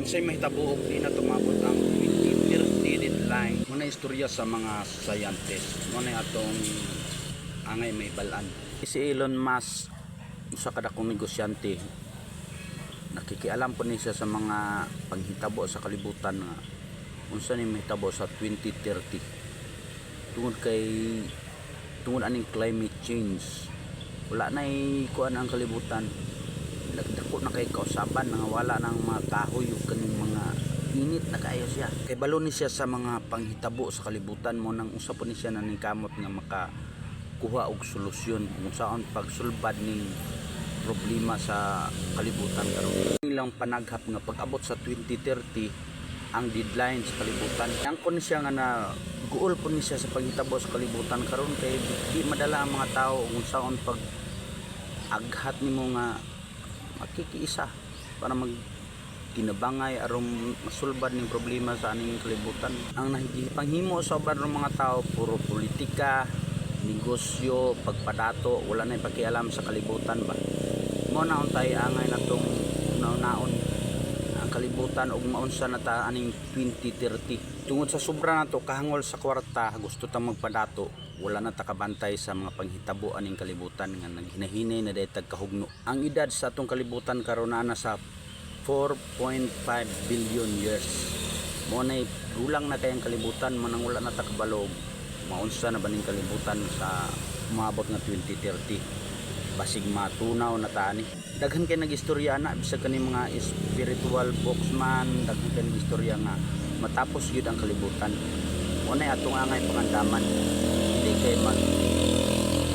Unsay mahitabo og di na tumabot ang 2030 deadline? Mao na istorya sa mga scientist. Mao na atong angay mahibal-an. Si Elon Musk, usa ka dakong negosyante, nakikialam po ni siya sa mga panghitabo sa kalibutan nga unsa ni mahitabo sa 2030 tungod aning climate change. Wala na kuan ang kalibutan, nagdako na kay kausaban nga wala nang mga kahoy ug kaning mga init na kaayo siya. Kay balo ni siya sa mga panghitabo sa kalibutan. Mao nang usa po ni siya naningkamot nga makakuha og solusyon kung saon pagsulbad ning problema sa kalibutan karon. Ilang panaghap nga pag-abot sa 2030 ang deadline sa kalibutan. Ang kun siya nga na guol po ni siya sa panghitabo sa kalibutan karon kay di madala ang mga tao kung saon pag aghat nimo nga makikiisa para mag tinabangay aron masulbad ning problema sa aning kalibutan. Ang nahigipanghimo sa uban ng mga tao, puro politika, negosyo, pagpadato, wala na pakialam sa kalibutan ba. Mao na untay angay natong naon ang kalibutan ug maunsa na ta aning 2030. Tungod sa sobra nato kahangol sa kwarta, gusto ta magpadato, wala na ta kabantay sa mga panghitabo aning kalibutan nga naghinahinay na diay tag kahugno. Ang edad sa atong kalibutan karon naa na sa 4.5 billion years. Mao nay gulang na kayang kalibutan manang wala na ta kabalo og maunsa na ba ning kalibutan sa umabot nga 2030. Basig matunaw na ta ani. Daghan kay nagistorya na bisag kani mga spiritual books man, daghan kay nagistorya nga matapos gyud ang kalibutan. Mao nay atong angay pangandaman. Hindi kay mag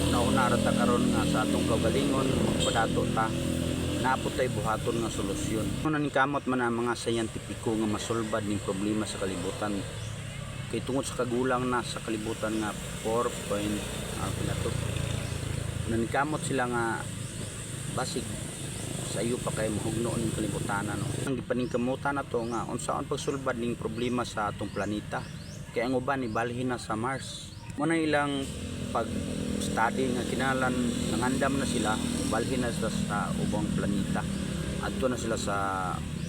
nauna ra ta karon nga sa atong kaugalingon magpadato ta, naa pod tay buhaton nga solusyon. Mao ni kamot man ang mga scientifico nga masulbad ning problema sa kalibutan kay tungod sa kagulang na sa kalibutan nga 4 point pila to. Naningkamot sila nga basig sayo pa kay mahugno ning kalibutan, no. Ang gipaningkamutan na to nga unsaon pagsulbad ning problema sa atong planeta kay ang uban ibalhin na sa Mars. Mao na ilang pag study nga kinahanglan nangandam na sila, balhin na sila sa ubang planeta, adto na sila sa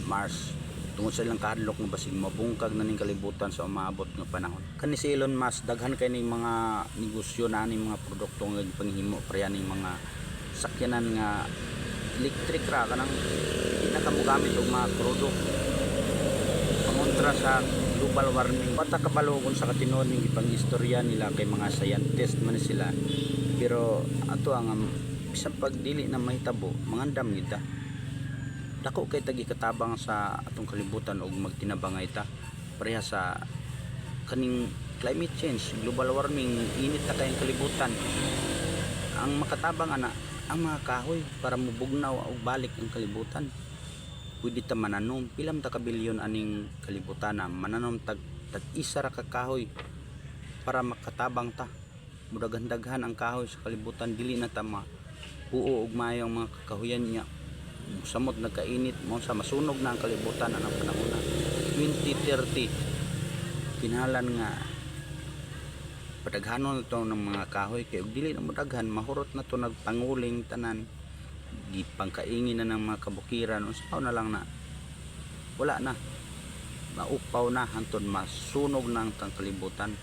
Mars tungod sa ilang kahadlok nga basig mabungkag na ning kalibutan sa umaabot nga panahon. Kani si Elon Musk, daghan kay ning mga negosyo na ning mga produkto nga gipanghimo pareha ning mga sakyanan nga electric ra, kanang di na ka mogamit og mga krudo, pangontra sa global warming. Wa ta kabalo kung sa katinuod ning ipang-istorya nila kay mga scientist man sila, pero ato ang bisan pag dili na mahitabo, mangandam gyud ta. Dako kay tag ikatabang sa atong kalibutan og magtinabangay ta pareha sa kaning climate change, global warming, init na kayong kalibutan. Ang makatabang ana ang mga kahoy para mubugnaw og balik ang kalibutan. Pwede ta mananom, pilam ta ka bilyon aning kalibutan na mananom tag tag isa ra ka kahoy para makatabang ta. Mudaghan-daghan ang kahoy sa kalibutan, dili na ta mapuo og maayo ang mga kakahuyan niya. Samot nagkainit mo sa masunog na ang kalibutan anang panahon na 2030. Kinahanglan nga padaghanon na to ng mga kahoy kay og dili na modaghan, mahurot na to, nagpanguling tanan, gipangkaingin na ng mga kabukiran. Unsa na lang na wala na, maupaw na hantod masunog na ang kalibutan.